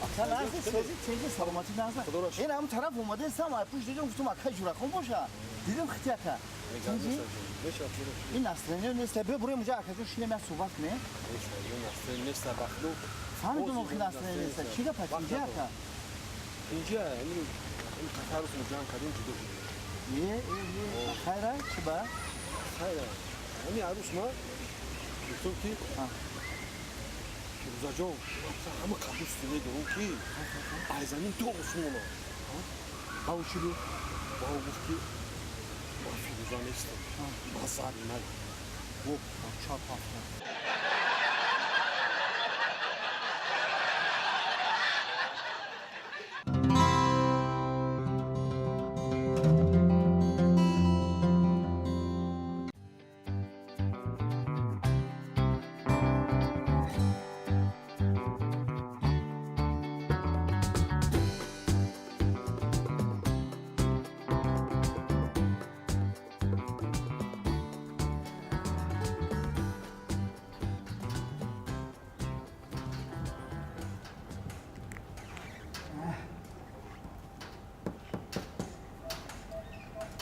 Ака нағзи, сози, тинҷи, саломатӣ нағза. Ин ҳам тараф омадаи сам, ай пушт дидам, гуфтам ака Ҷурахон боша. Дидам хити ака. Тинҷи? Ин настроение нест. Биё буроем уҷа акаҷон шинем як суҳбат кунем. Фаҳмидум охи настроение нест. Чӣ гапа тинҷи ака? Инҷа ин қатарус ҷанг кардем ҷудо шудем. Е, е, е. Хайра, чӣ ба? Хайра. Ҳамин арӯс ма гуфтам ки Фирӯзаҷон, ҳама қабусти медорам ки ай замин то осмона. Ба ӯ чӣ гуфт? Ба ӯ гуфт ки ман Фирӯза нестам, ман Зарина. Чор ҳафта.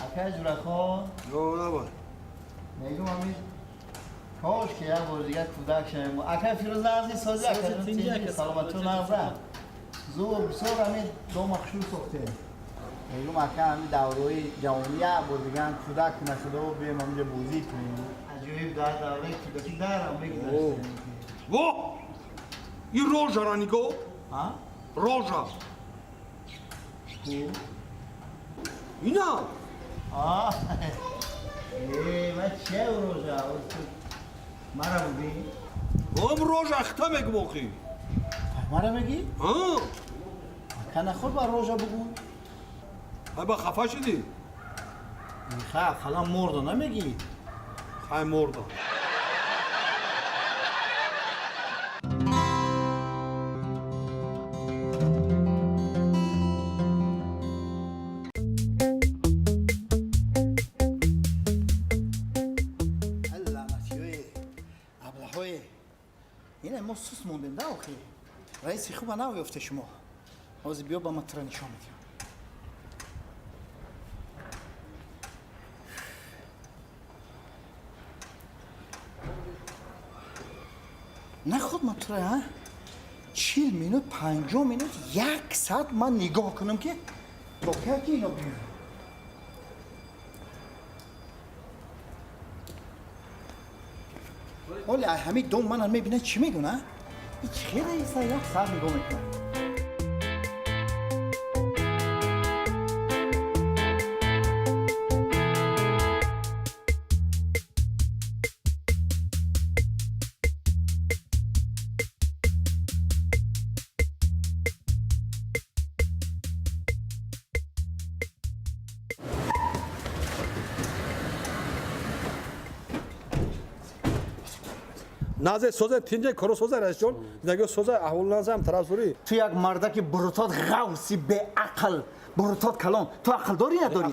Ака Ҷурахон. Ё набар. Мегум ҳамин кош ки як бор дигар кӯдак шавем. Ака Фирӯз нағзи сози, ака тинҷи, саломату нағза. Зур бисёр ҳамин дома хушрӯ сохтем. Мегум ака ҳамин давраи ҷавонӣ як бор дигар кӯдак нашуда биёем ҳаминҷа бозӣ кунем. Аҷоиб дар давраи кӯдакӣ дарам мегузаштем. Во! Ин рожара нигоҳ. А? Рожа. Ина. А, э, ман чия рожа? Мара буди? Ом рожа ахта мегум охи. Мара мегӣ? А? Ака наход ба рожа бугу. Ай ба хафа шудӣ? Ха, хала морда намегӣ? Хай морда. Мо сус мондем да охи. Раиси хуба наёфте шумо. Ҳозир биё ба ман тура нишон медиҳам. Наход ман тура, а? 40 минут, 50 минут, як соат ман нигоҳ кунам ки то кай ки ино биёяд. Ҳоли ай ҳамин дом манам мебинад чӣ мегӯна? И чӣ хел раиса як соат нигоҳ мекунад. Назе созе тинҷе коро созе раисҷон, зиндагиё созе аҳвол назам тарафзурӣ. Ту як мардаки бурутот ғавси беақл, бурутот калон. Ту ақл дорӣ надорӣ?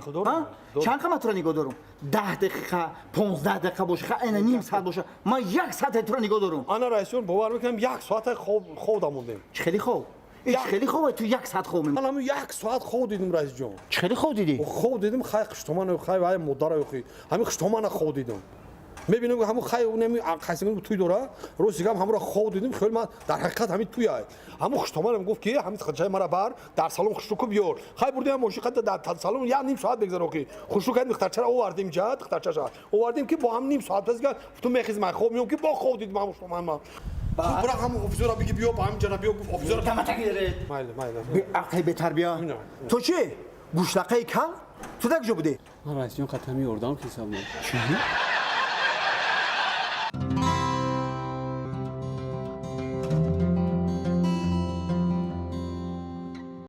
Чанд қимат туро нигоҳ дорум? 10 дақиқа, 15 дақиқа боша, ха ина ним соат боша. Ман як соат туро нигоҳ дорум. Ана раисҷон бовар мекунам як соата хоб дамондем. Чӣ хеле хоб? Ин чӣ хеле хоб? Ту як соат хоб мемонӣ. Ман ҳамун як соат хоб дидум раисҷон. Чӣ хеле хоб дидӣ? Хоб дидум хай хуштоман хай вай модарро хи. Ҳамин хуштомана хоб дидум. Мебинам ҳамун хай унами қайсимон туй дора, рӯзи дигам ҳамонро хоб дидим, хел ман дар ҳақиқат ҳамин туй ай. Ҳамун хуштоманам гуфт ки ҳамин хачаи мара бар дар салон хушрӯ ку биёр. Хай бурдем мошин қад дар салон як ним соат бигзаро ки хушрӯ кардем духтарчаро овардем ҷа духтарчаша. Овардем ки бо ҳам ним соат пас гуфт ту мехез ман хоб меом ки бо хоб дидим ҳамун хуштоман ман. Бара ҳамун офисера биги биё ба ҳамин ҷана биё гуфт офисера. Таматаки доред. Майли, майли. Беақли бетарбия. Ту чӣ? Гӯшлақаи кал? Ту дар куҷо будӣ? Ман раисҷон қатами ёрдам ки ҳисоб. Чӣ?